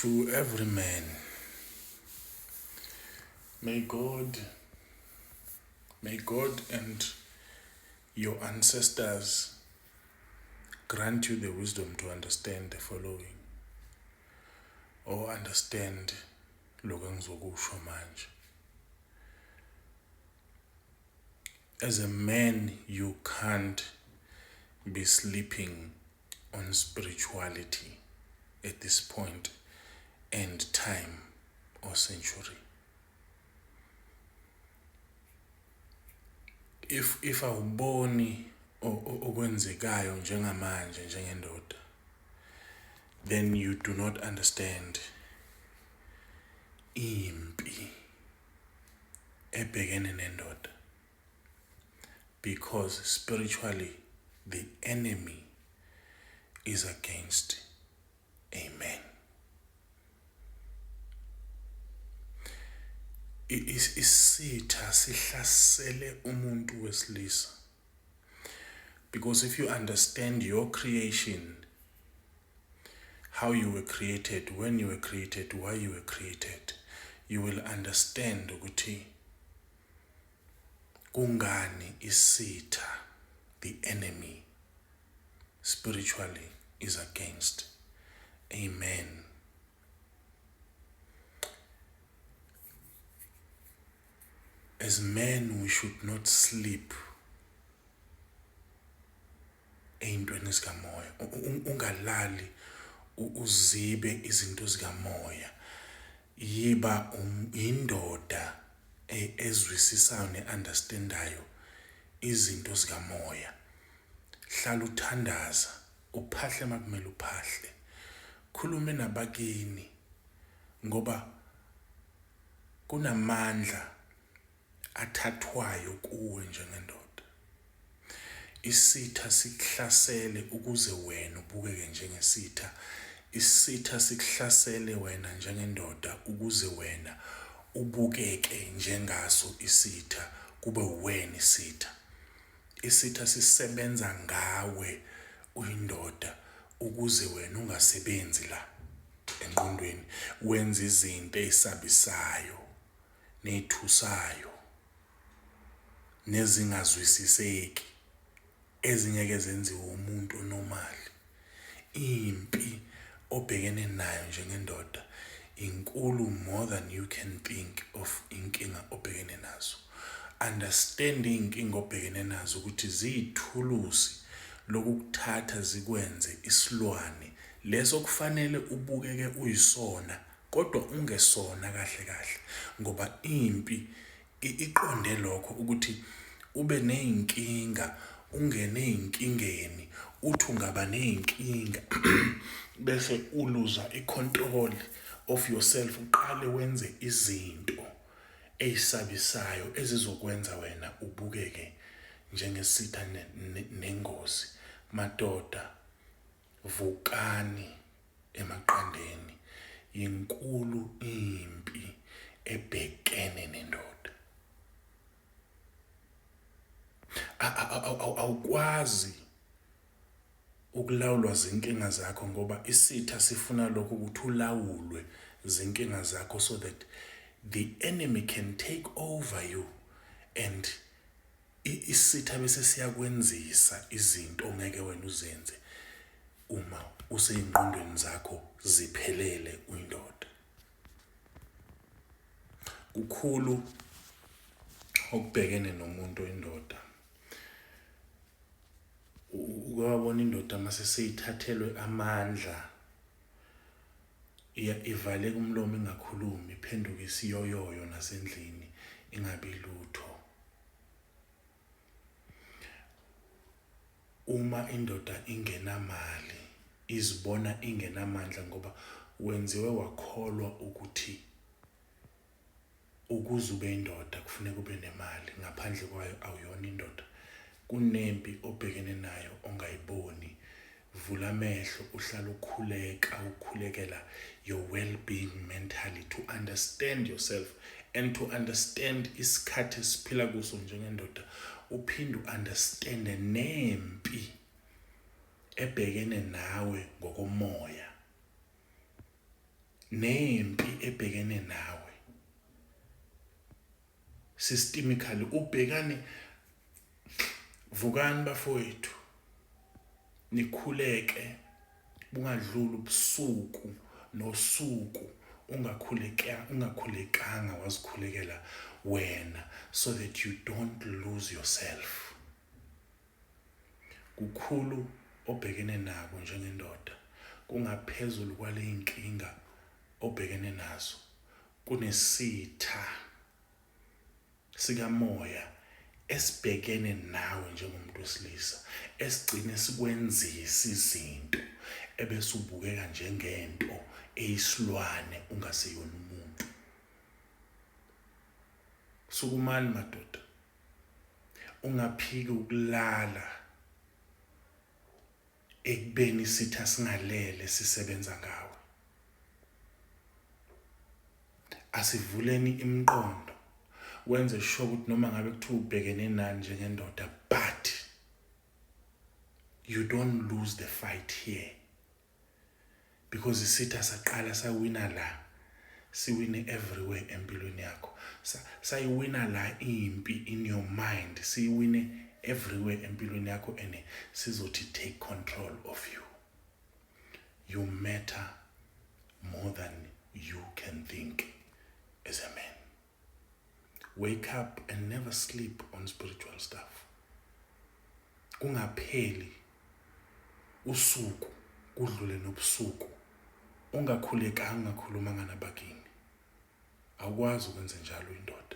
To every man, may God, may God and your ancestors grant you the wisdom to understand the following or understand lokho engizokusho manje. As a man you can't be sleeping on spirituality at this point and time or century. If awuboni okwenzekayo njengamanje njengendoda, then you do not understand impi ebhekene nendoda, because spiritually the enemy is against a man. Isitha sihlasele umuntu wesilisa, because if you understand your creation, how you were created, when you were created, why you were created, you will understand ukuthi kungani isitha, the enemy spiritually, is against a man. As men, we should not sleep ey'ntweni zikamoya. Ungalali uzibe izinto zikamoya. Yiba indoda ezwisisayo ne-understandayo izinto zikamoya. Hlala uthandaza, uphahle makumele uphahle, khulume nabakini, ngoba kunamandla athathwayo kuwe njengendoda. Isitha sikuhlasele ukuze wena ubukeke njengesitha. Isitha sikuhlasele wena njengendoda ukuze wena ubukeke njengaso isitha, kube wena isitha. Isitha sisebenza ngawe uyindoda ukuze wena ungasebenzi la engqondweni, wenza izinto ezisabisayo ney'thusayo nezingazwisiseki ezingeke zenziwe umuntu onomali. Impi obhekene nayo njengendoda inkulu more than you can think of inkinga obhekene nazo. Understand iy'nkinga obhekene nazo ukuthi ziyithulusi lokukuthatha zikwenze isilwane leso kufanele ubukeke uyisona kodwa ungesona kahle kahle, ngoba impi iqonde lokho ukuthi ube ney'nkinga, ungene ey'nkingeni, uthi ungaba ney'nkinga bese uluza i-control of yourself, uqale wenze izinto ey'sabisayo ezizokwenza wena ubukeke njengesitha nengozi. Madoda, vukani emaqandeni, yinkulu impi ebhekene nendoda. Awukwazi ukulawulwa zinkinga zakho ngoba isitha sifuna lokho ukuthi ulawulwe zinkinga zakho, so that the enemy can take over you and isitha bese siyakwenzisa izinto ongeke wena uzenze uma useyingqondweni zakho ziphelele uyindoda. Kukhulu okubhekene nomuntu oyindoda. Uke wabona indoda mase seyithathelwe amandla, ivaleka umlomo ingakhulumi, iphenduke isiyoyoyo nasendlini ingabi lutho. Uma indoda ingenamali izibona ingenamandla ngoba wenziwe wakholwa ukuthi ukuze ube indoda kufuneka ube nemali, ngaphandle kwayo awuyona indoda. Kunempi obhekene nayo ongayiboni. Vula amehlo, uhlale ukhuleka, ukhulekela your well-being mentally, to understand yourself and to understand isikhathi esiphila kuso njengendoda, uphinde u-understande nempi ebhekene nawe ngokomoya. Nempi ebhekene nawe systemically ubhekane. Vukani bafowethu, nikhuleke, bungadluli ubusuku nosuku ungakhuleka, ungakhulekanga wazikhulekela wena, so that you don't lose yourself. Kukhulu obhekene nako njengendoda, kungaphezulu kwale inkinga obhekene nazo. Kunesitha sikamoya esibhekene nawe njengomuntu wesilisa, esigcine sikwenzisa izinto ebese ubukeka njengento eyisilwane, ungaseyona umuntu. Sukumani madoda, ungaphiki ukulala ekubeni isitha singalele sisebenza ngawe. Asivuleni imiqondo, wenze sure ukuthi noma ngabe kuthiwa ubhekene nani njengendoda, but you don't lose the fight here, because isitha saqala sawina la, siwine everywhere empilweni yakho. Sayiwina la impi in your mind, siyiwine everywhere empilweni yakho, and sizothi take control of you. You matter more than you can think as a man. Wake up and never sleep on spiritual stuff. Kungapheli usuku, kudlule nobusuku, ungakhulekanga, ungakhulumanga nabakini. Awukwazi ukwenza njalo indoda.